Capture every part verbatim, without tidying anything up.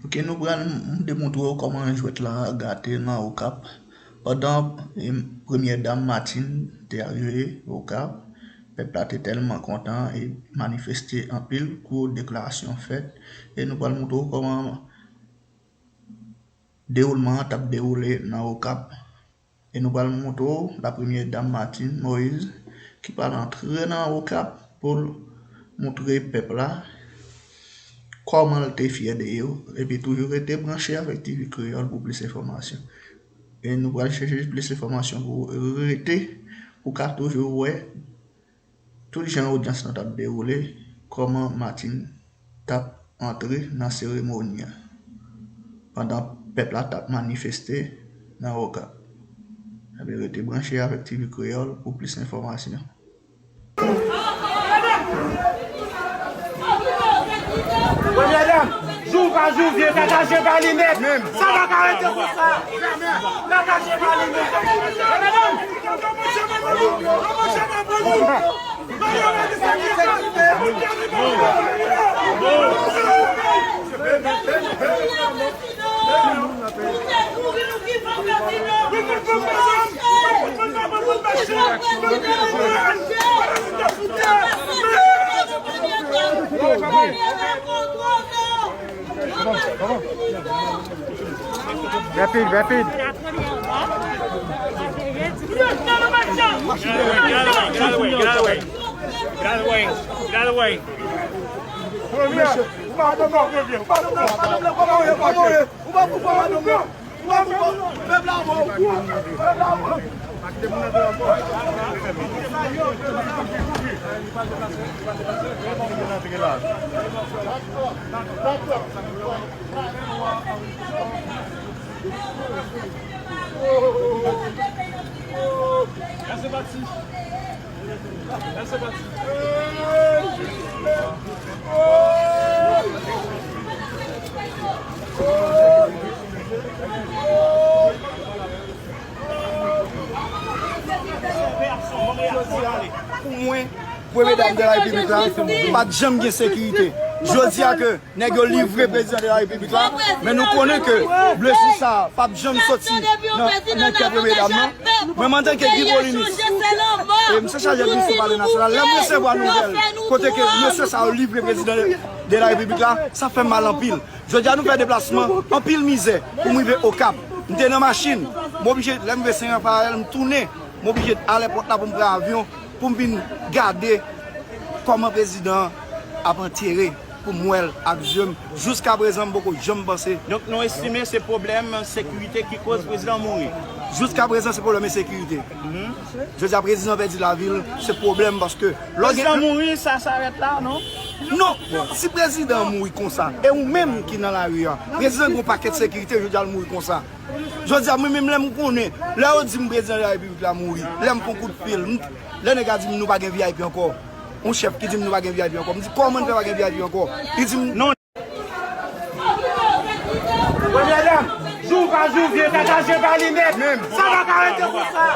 Ok, nou pral m- demontre w kòman jwèt la gate nan Okap. Pandan em, premyè dam Martine te arive Okap, pèp la te tèlman kontan e manifeste anpil kou deklarasyon fèt. E nou pral montre w kòman dewoulman an t ap dewoule nan Okap. E nou pral montre w la premyè dam Martine Moïse ki pral antre nan Okap pou l montre pèp la kòman l te fyè de yo, epi toujou rete branche avèk T V Kreyòl pou plis enfòmasyon. E nou pral chèche plis enfòmasyon pou rete, pou ka toujou wè tout jan odyans lan t ap dewoule, kòman Martine t ap antre nan seremoni an, pandan pèp la t ap manifeste nan Okap. Ebyen, rete branche avèk T V Kreyòl pou plis enfòmasyon. Premyè dam, jou pa jou, vye kakaje pa li nèt. Sa pa ka rete konsa. Kakaje pa li nèt. Premyè dam, Rapid, rapid. Get out of the way, get out of the way, get out of the way. Get out of the way, get out of the way. Premye, ou pa nan non, premye, ou pa nan non, ou pa nan non, ou pa nan non, ou pa pou fè madanm nan. Ou pa pou fè, pèp la mò, pèp la mò. Pou mwen, premye dam de la repiblik la, pa t janm gen sekirite. Jodi a ke nèg yo livre prezidan de la repiblik la, men nou konnen ke blesi sa p ap janm soti nan, nan kè premye dam nan. Mwen, antanke Guy Polynice, e m se chaje misyon palè nasyonal, lè m resevwa nouvèl kote ke mesye sa yo livre prezidan de, de la repiblik la, sa fè m mal anpil. Jodi a nou fè deplasman, anpil mizè pou m rive Okap. M te nan machin, m oblije, lè m rive Sen Rapayèl, m tounen, m oblije al èpòt la pou m pran avyon, pou m vin gade kòman prezidan an ap antere, pou m wè l ak zye m. Jiskaprezan, m poko janm panse. Donk, nou estime se pwoblèm sekirite ki koz prezidan mouri? Jiskaprezan, se pwoblèm ensekirite. Jodi a, prezidan pèdi lavi l, se pwoblèm paske lè w gen... Prezidan mouri, sa, sa arèt la, non? Non, si prezidan mouri konsa, e ou menm ki nan lari a, prezidan gen yon pakèt sekirite, jodi a l mouri konsa. Jodi a, mwen menm lè m konnen, lè yo di m prezidan de la repiblik la mouri, lè m pran kout fil, m, lè nèg la di m nou pa gen V I P ankò, yon chèf ki di m nou pa gen V I P ankò, m di kòman n fè pa gen V I P ankò? Li di m non. Premyè dam, jou pa jou, vye kakaje pa li nèt. Sa pa ka rete konsa.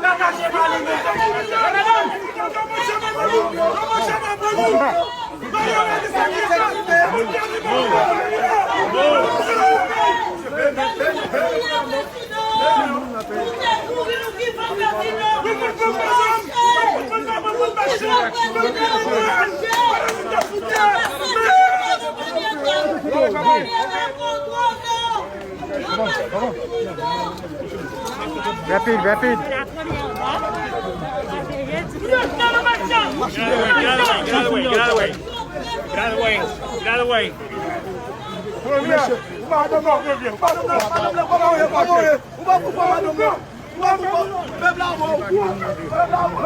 Kakaje pa li nèt. Premyè dam, Rapid, rapid. Get out of the way, get out of the way, get out of the way. Get out of the way, get out of the way. Premye, ou pa nan non, premye, ou pa nan non, ou pa nan non, ou pa nan non, ou pa pou fè madanm nan. Pèp la mò. Pèp la mò.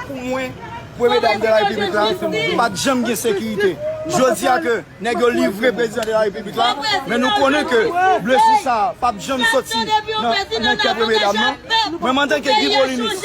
Pou mwen, premye dam de la repiblik la, pa t janm gen sekirite. Jodi a ke nèg yo livre prezidan de la repiblik la, men nou konnen ke blesi sa a p ap janm soti nan, nan kè premye dam nan. Mwen, antanke Guy Polynice,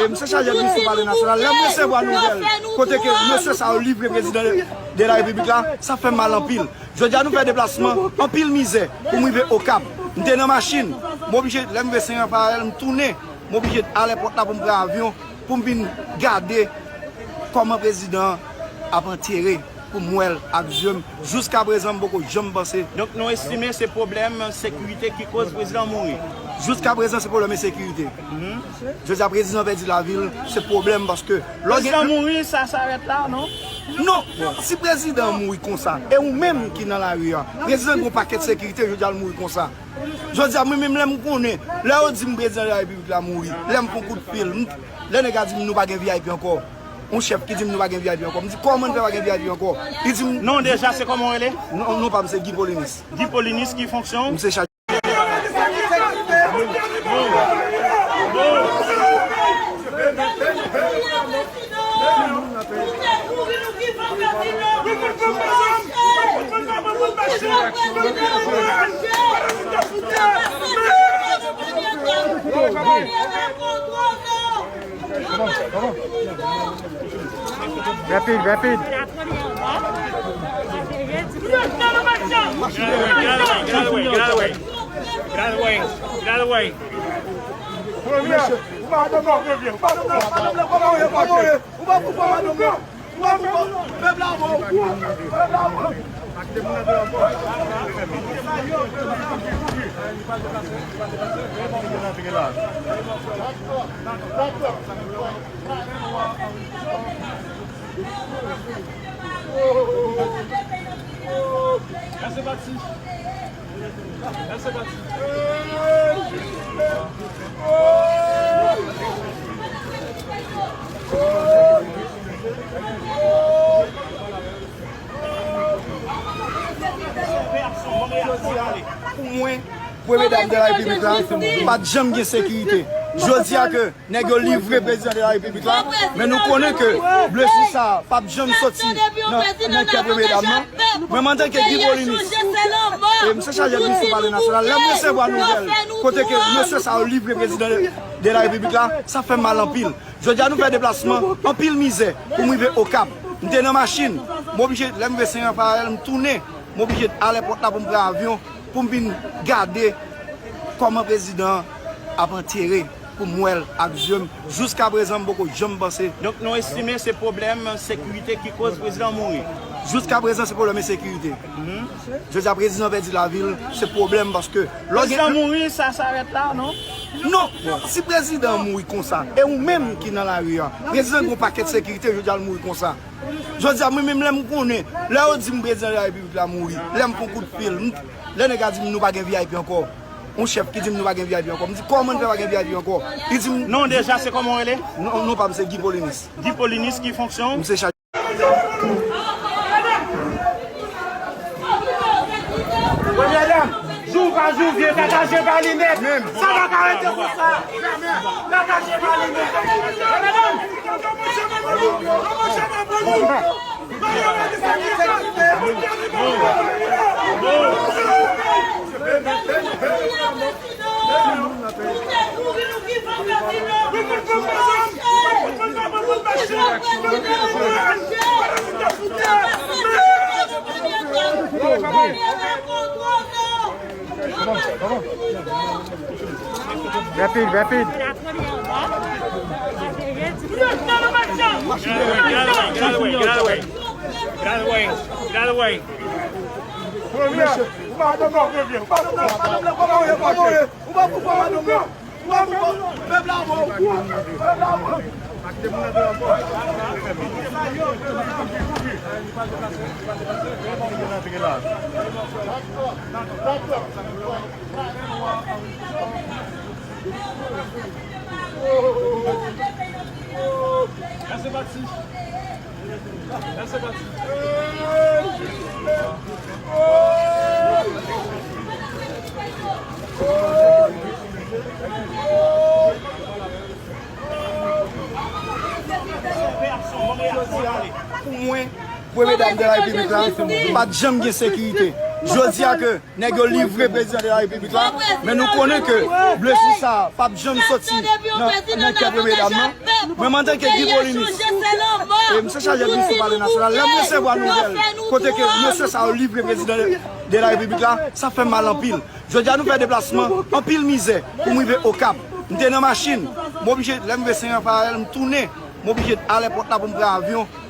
e m se chaje mission palè nasyonal, lè m resevwa nouvèl kote ke mesye sa yo livre prezidan de, de la repiblik la, sa fè m mal anpil. Jodi a nou fè deplasman, anpil mizè pou m rive Okap. M te nan machin, m oblije, lè m rive Sen Rafaèl, m tounen, m oblije al èpòt la pou m pran avyon, pou m vin gade kòman prezidan an ap antere, pou m wè l ak zye m. Jiska prezan, m poko janm panse. Donk, nou estime se pwoblèm sekirite ki koz prezidan mouri? Jiska prezan, se pwoblèm ensekirite. Jodi a, prezidan pèdi lavi l, se pwoblèm paske lè w gen... Prezidan mouri, sa, sa arèt la, non? Non! Si prezidan mouri konsa, e ou menm ki nan lari a, prezidan gen yon pakèt sekirite, jodi a l mouri konsa. Jodi a, mwen menm lè m konnen, lè yo di m prezidan de la repiblik la mouri, lè m fè yon kout fil, m, lè nèg la di m nou pa gen V I P ankò, yon chèf ki di m nou pa gen V I P ankò, m di kòman n fè pa gen V I P ankò? Li di m... Non, deja, se kòman w rele? Non, non pa m se Guy Polynice. Guy Polynice, ki fonksyon w? M se chaje. Rapid, rapid. Get out of the way, get out of the way, get out of the way, get out of the way. Premye, ou pa adan premye, ou pa adan premye. Ou pa pou fwa madanm nan. Ou pa pou fwa pèp la mò. Pèp la mò. Pou mwen, premye dam de la repiblik la, pa t janm gen sekirite. Jodi a ke nèg yo livre prezidan de la repiblik la, men nou konnen ke blesi sa a p ap janm soti nan, nan kè premye dam nan. Mwen, antanke Guy Polynice, e m se chaje mission palè nasyonal, lè m resevwa nouvèl kote ke mesye sa yo livre prezidan de, de la repiblik la, sa fè m mal anpil. Jodi a nou fè deplasman, anpil mizè pou m rive Okap. M te nan machin, m oblije, lè m rive Sen Rafaèl, m tounen, m oblije al èpòt la pou m pran avyon, pou m vin gade kòman prezidan an ap antere, pou m wè l ak zye m. Jiska prezan, m poko janm panse. Donk, nou estime se pwoblèm sekirite ki koz prezidan mouri? Jiska prezan, se pwoblèm ensekirite. Jodi a, prezidan pèdi lavi l, se pwoblèm paske lè w gen... Prezidan mouri, sa, sa arèt la, non? Non! Si prezidan mouri konsa, e ou menm ki nan lari a, prezidan gen yon pakèt sekirite, jodi a l mouri konsa. Jodi a, mwen menm lè m konnen, lè yo di m prezidan de la repiblik la mouri, lè m fè yon kout fil, m, lè nèg la di m nou pa gen V I P ankò, yon chèf ki di m nou pa gen V I P ankò, m di kòman n fè pa gen V I P ankò? Li di m... Non, deja, se kòman w rele? Non, non pa m se Guy Polynice. Guy Polynice, ki fonksyon w? M se chaje. Premyè dam, jou pa jou vye, kaka je pa linèt. Sa pa ka rete konsa. Kaka je pa linèt. Premyè dam. Rapid, rapid. Get out of the way, get out of the way, get out of the way, get out of the way. Premye, ou pa adan premye, ou pa adan premye. Ou pa pou fwa madanm nan. Ou pa pou fwa pèp la mò. Pèp la mò. Pou mwen, Premye dam de la repiblik la, pa t janm gen sekirite. Jodi a ke nèg yo livre prezidan de la repiblik la, men nou konnen ke blesi sa a p ap janm soti nan, nan kè premye dam nan. Mwen, antanke Guy Polynice, e m se chaje misyon palè nasyonal, lè m resevwa nouvèl kote ke mesye sa yo livre prezidan de, de la repiblik la, sa fè m mal anpil. Jodi a nou fè deplasman, anpil mizè pou m rive Okap. M te nan machin, m oblije, lè m rive Sen Rafaèl, m tounen, m oblije al èpòt la pou m pran avyon.